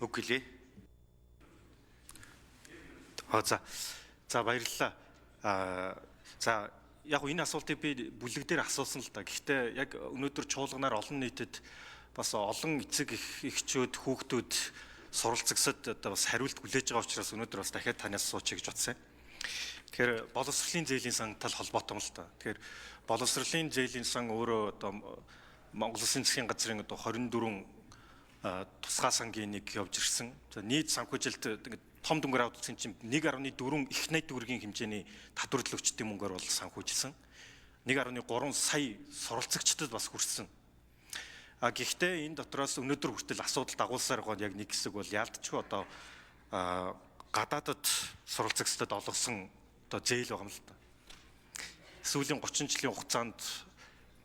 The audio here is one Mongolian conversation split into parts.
Үг хэлье. А за. За, баярлалаа. За, яг энэ асуултыг би бүлэг дээр асуусан л да. Гэхдээ яг өнөөдөр чуулганаар олон нийтэд бас олон эцэг эхчүүд, хүүхдүүд суралцагсад одоо бас хариулт хүлээж байгаа учраас өнөөдөр бас дахиад танаас асуучих гэж бодсон юм. Тэгэхээр боловсролын зээлийн сан тал холбоотой юм л да. Тэгэхээр боловсролын зээлийн сан өөрөө одоо Монгол Улсын засгийн газрын одоо 24 тусгай сангийн нэг явж ирсэн. За, нийт санхүүжилт ингээд том дүнгээр аваад үзсэн чинь 1.4 их найд төгрөгийн хэмжээний татвар төлөгчдийн мөнгөөр бол санхүүжилсэн. 1.3 сая суралцагчдад бас хүрсэн. А гэхдээ энэ дотроос өнөөдөр хүртэл асуудал дагуулсаар байгаа яг нэг хэсэг бол яалтчгүй одоо гадаадад суралцагчдад олгосон одоо зээл байгаа юм л да. Сүүлийн 30 жилийн хугацаанд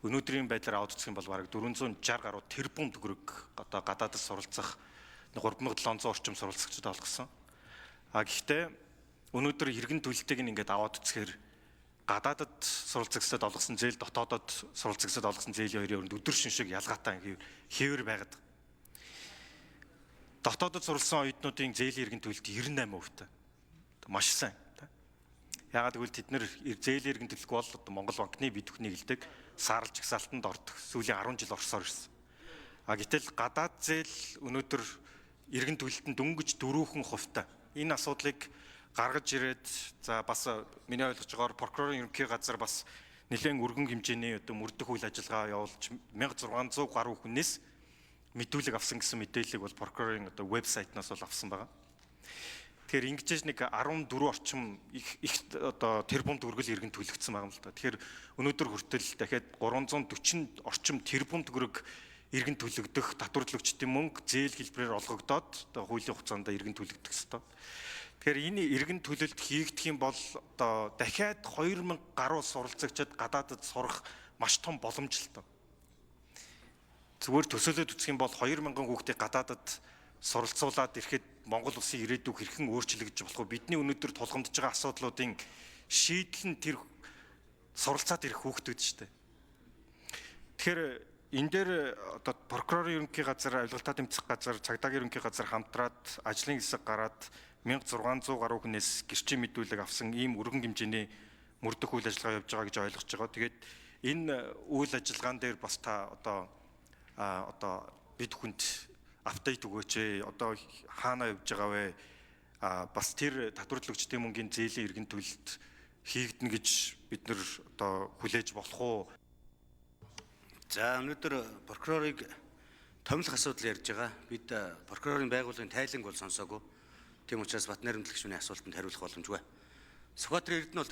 өнөөдрийн байдлаар аваад үзэх юм бол бараг 460 гаруй тэрбум төгрөг одоо гадаадад суралцах 3700 орчим суралцагчдад олгосон. А гэхдээ өнөөдөр иргэн төлөлтийг ингээд аваад үзэхээр гадаадад суралцагчдад олгосон зээл, дотоодод суралцагчдад олгосон зээлийн хоёрын өрөнд өдөр шин шиг ялгаатай хэвэр байгаад. Дотоодод суралцсан оюутнуудын зээлийн иргэн төлөлт 98%-тай. Маш сайн. Яагаад гэвэл тэд нэр зээлийн иргэн төлөхгүй бол одоо Монгол банкны бид бүхний хэлдэг саарл жагсаалтанд ордог. Сүүлийн 10 жил орсоор ирсэн. А гэтэл гадаад зээл өнөөдөр иргэн төлөлтөнд дөнгөж 4 хувьтай. Энэ асуудлыг гаргаж ирээд, за, бас миний ойлгож байгаагаар прокурорын ерөнхий газар бас нэлээд өргөн хэмжээний одоо мөрдөх үйл ажиллагаа явуулж 1600 гаруй хүнээс мэдүүлэг авсан гэсэн мэдээллийг бол прокурорын одоо вебсайтнаас бол авсан байгаа. Тэгэхээр ингэж нэг 14 орчим их их одоо тэрбум төгрөгөл иргэн төлөгдсөн байгаа юм л да. Тэгэхээр өнөөдөр хүртэл дахиад 340 орчим тэрбум төгрөг иргэн төлөгдөх татвар төлөгчдийн мөнгө зээл хэлбэрээр олгогдоод одоо хуулийн хугацаанд иргэн төлөгдөх ёстой. Тэгэхээр энэ иргэн төлөлт хийгдэх юм бол одоо дахиад 2000 гаруй суралцагчид гадаадад сурах маш том боломжтой. Зүгээр төсөөлөд үзэх юм бол 2000 хүүхдийг гадаадад суралцуулаад ирэхэд Монгол улсын ирээдүй хэрхэн өөрчлөгдөж болох вэ? Бидний өнөөдөр тулгамдж байгаа асуудлуудын шийдэл нь тэр суралцаад ирэх хүүхдүүд шүү дээ. Тэгэхээр энэ дээр одоо прокурорын ерөнхий газар, авилгалтаа тэмцэх газар, цагдаагийн ерөнхий газар хамтраад ажлын хэсэг гараад 1600 гаруй хүнээс гэрчийн мэдүүлэг авсан ийм өргөн хэмжээний мөрдөх үйл ажиллагаа явж байгаа гэж ойлгож байгаа. Тэгээд энэ үйл ажиллагаан дээр бас та одоо бид хүнд update өгөөч ээ. Одоо хаана явж байгаа вэ? Бас тэр татвар төлөгчдийн мөнгөний зээлийн иргэн төлөлт хийгдэнэ гэж бид нар одоо хүлээж болох уу? За, өнөөдөр прокурорыг томилох асуудал ярьж байгаа. Бид прокурорын байгууллагын тайланг бол сонсоогүй. Тийм учраас Батнайрамдлах гишүүний асуултанд хариулах боломжгүй. Сүхбаатар Эрдэнэ бол